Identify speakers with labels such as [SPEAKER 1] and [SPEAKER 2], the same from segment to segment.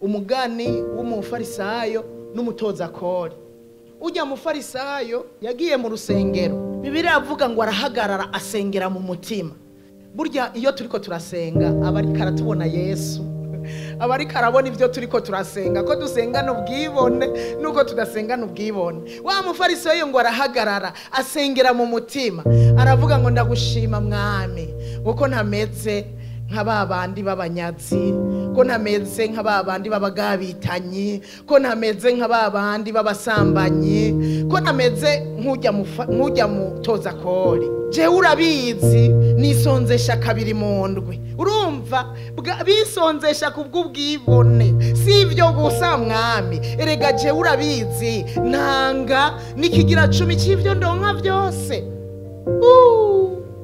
[SPEAKER 1] Umugani w'umufarisayo n'umutoza kori. Ujya mufarisayo yagiye mu rusengero, Bibiliya avuga ngo arahagarara asengera mu mutima. Burya iyo turiko turasenga aba ariko aratubona Yesu, aba ariko arabona ibyo turiko turasenga, ko dusengana ubwibone nuko tudasengana ubwibone. Wa mufarisayo ngo arahagarara asengera mu mutima, aravuga ngo ndagushima mwami kuko ntameze nka ba bandi b'abanyazi, ko ntameze nka ba bandi b'abagabitanyi, ko ntameze nka ba bandi b'abasambanyi, ko ntameze nk'ujya mutoza kori. Jewe urabizi nisonzesha kabiri mu ndwi. Urumva bisonzesha kubw'ubwibone, si ibyo gusa mwami, erega jewe urabizi ntanga n'ikigira 10 cy'ibyo ndonka byose.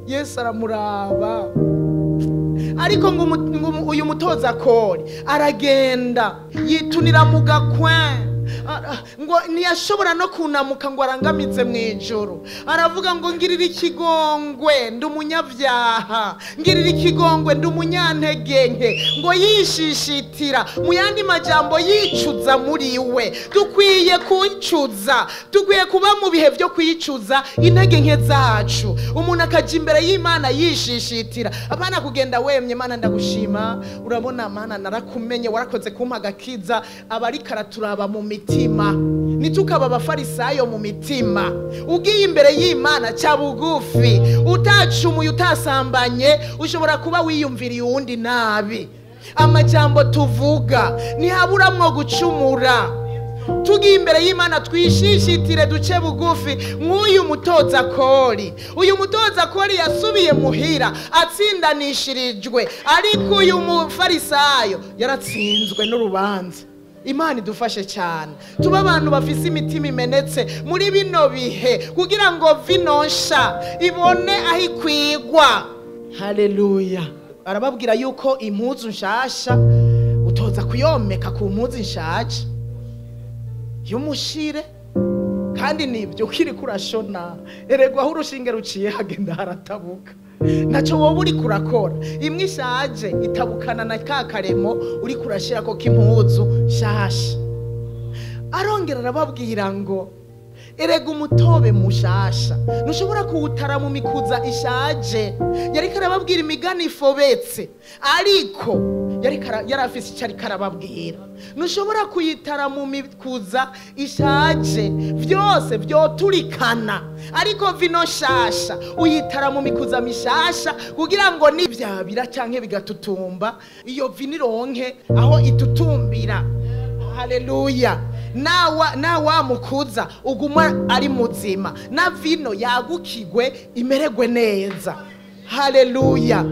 [SPEAKER 1] Yesu aramuraba. Ariko ngo uyu mutoza kori aragenda yitunira mu gakwe, ngo ntiyashobora no kunamuka ngo arangamize mu ijuru. Aravuga ngo ngirira ikigongwe ndi umunyabyaha, ngirira ikigongwe ndi umunyantegenke. Ngo yishishitira, mu yandi majambo yicuza muri we. Dukwiye kwicuza, dukwiye kuba mu bihe byo kwicuza intege nke zacu. Umuntu akaja imbere y'Imana yishishitira, abana kugenda wemye, Imana ndagushima, urabona Mana narakumenye, warakoze kumpa agakiza. Abariko araturaba mu mitima, nitukaba abafarisayo mu mitima. Ugiye imbere y'Imana ca bugufi, utacumuye utasambanye, ushobora kuba wiyumviriye uwundi nabi. Amajambo tuvuga ntihaburamwo gucumura. Tugiye imbere y'Imana twishishitire, duce bugufi nk'uyu mutoza kori. Uyu mutoza kori yasubiye muhira atsindanishirijwe, ariko uyu mufarisayo yaratsinzwe n'urubanza. Imana idufashe cyane tuba abantu bafise imitima imenetse muri bino bihe, kugira ngo vino nsha ibone aho ikwigwa. Haleluya. Arababwira yuko impuzu nshasha utoza kuyomeka ku mpuzu nshaje y'umushire, kandi nibyo ukiri kurashona, erega aho urushinge ruciye hagenda haratabuka. Naco wowe uri kurakora imwe ishaje itabukana na ka karemo uri kurashira ko k'impuzu nshasha. Arongera arababwira ngo erega umutobe mushasha ntushobora kuwutara mu mikuza ishaje. Yariko arababwira imigani ifobetse, ariko yari afise icyo ariko arababwira. Ntushobora kuyitara mu mikuza ishaje, byose byoturikana, ariko vino nshasha uyitara mu mikuza mishasha kugira ngo nibyabira canke bigatutumba, iyo vino ironke aho itutumbira. Haleluya. Na mukuza uguma ari muzima, na vino yagukigwe imeregwe neza. Haleluya.